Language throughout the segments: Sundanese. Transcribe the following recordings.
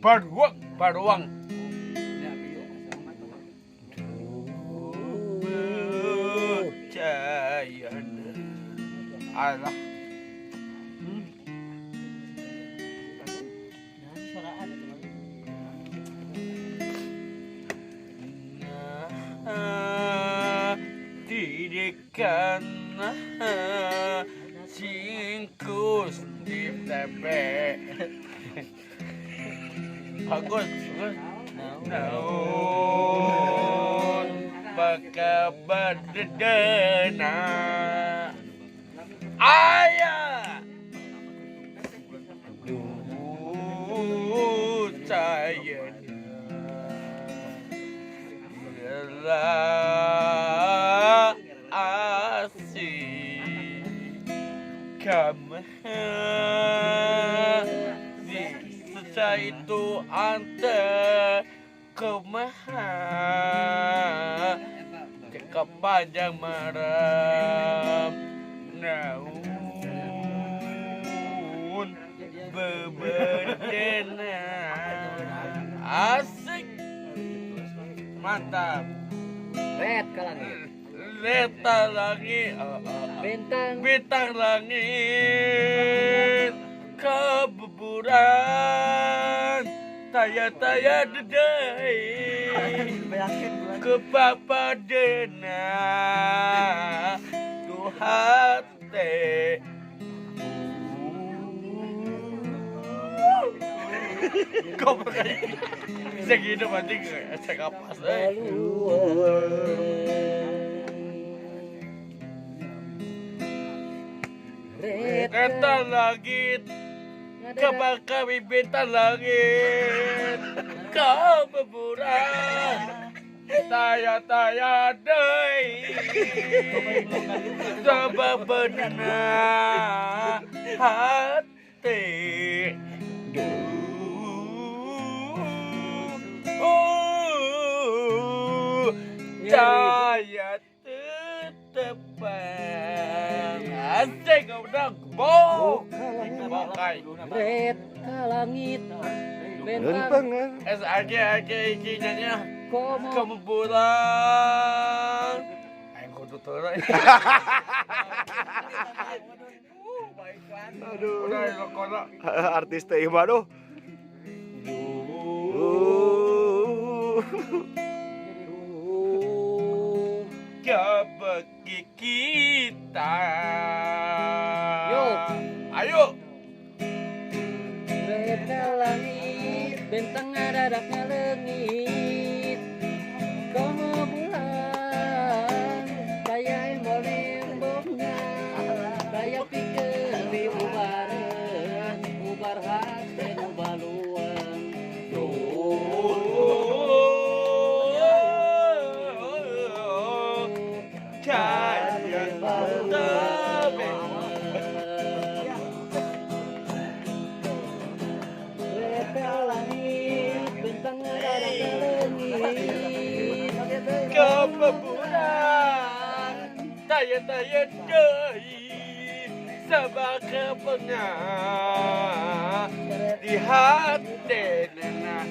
Baruang, baruang. Jayana. Alah. Dirikan singkus di tepe. Bagus, bagus. Naon bakabar dedena ayah duh saya asik kamu itu ante kumaha cekap panjang marem naun beberdena asik mantap. Red ke langit, leta langit, bintang bintang langit kebuburan taya-taya dedai ke papa dena Tuhan teh. Kok bisa gitu anjing saya kapas eh. Kereta langit kebakar bintang langit kebuburan taya-taya dei coba benar hati cahaya tetep asik udah bok bokai red ke langit bentang S A G A G iki nyanyi kamu bulan aing kudu teu. Aduh. Udah lokona artis teh mah aduh. Bagi kita. Yuk. Ayo. Kereta langit bentang adadak lengit komo bulan kaya embol-embolna kaya pikeun di ubareun ubar hate nu baluang. Kebuburan taya-taya deui sabaka pernah di hati nana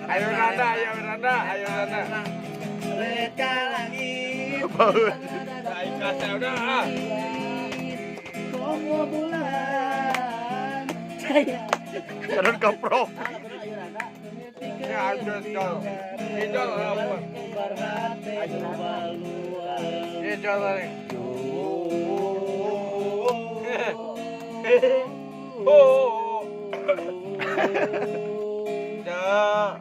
ayo nana, ayo nana, ayo nana. Reka langit. Udah. Komo bulan. Saya. Terus keprok. Ya, jol. Jol apa? Jol lagi. Oh. Dah.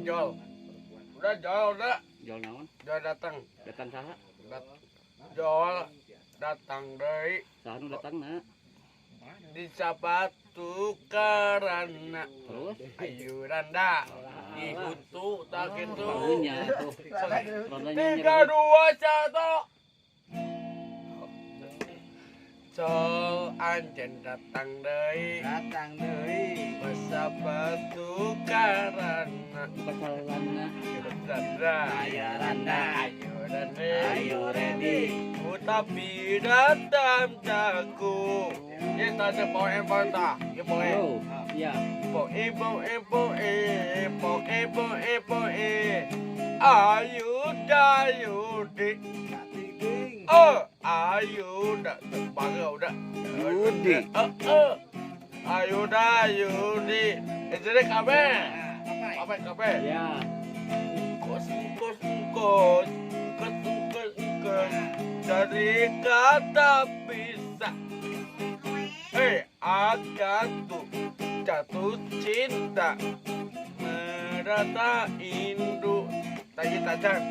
Jol. Udah jol udah. Jol naon? Jol datang. Datang saha? Jol datang deui. Saha nu datangna? Disapa tukarana. Terus ayo randa. Dihutu tak gitu. Nya tuh. 3 2 1. So anjen datang deui. Datang deui. Masa batukaran. Pasalana. Dada. Ayo randa. Ayo ready. Ayo ready. Utapi datang jago. Ya tak ada poe ta. Ya poe. Oh, iya. Poe poe poe poe poe poe. Ayu dayu di. Oh, ayu dah bangga udah. Yudi. Eh, eh. Ayu dayu di. Eh, jadi kabeh. Kabeh kabeh. Ya. Kos kos kos kos kos kos dari kata bisa akan tuh jatuh cinta merata induk tadi tajam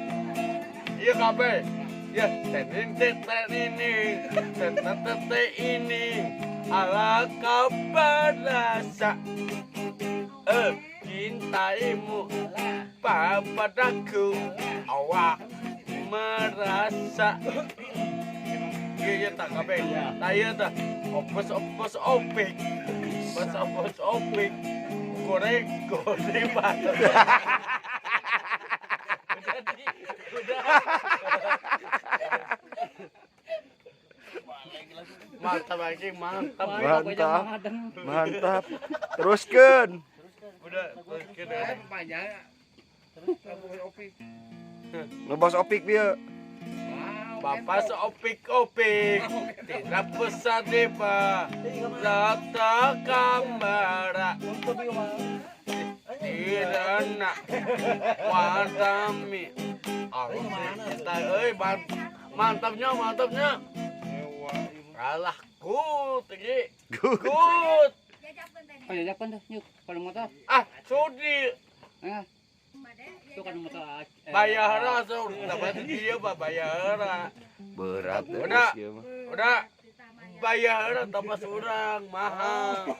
iya kabeh ya tenin tenin ini tetet tete ini ala kabarasa cintaimu padaku awak merasa iya iya tak kabeh tak iya tak opos opos opik opos opos opik goreng goreng banget. Udah di udah mantap lagi mantap. Mantap. Mantap. Teruskeun. Udah terus kita Ngebos opik bieu. Bapak seopik-opik tidak besar tiba rata kamera tidak nak watami kita euy mantapnya mantapnya kalah good iki good. Oh, jajapan dah, nyuk. Kalau motor. Ah sudi Ah, itu kan motor. Bayar langsung dapat dia pak bayar. Berat deh Udah. geus ieu mah. Udah bayar tambah surang mahal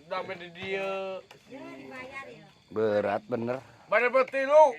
sampai di dia Berat bener. pada bertilu.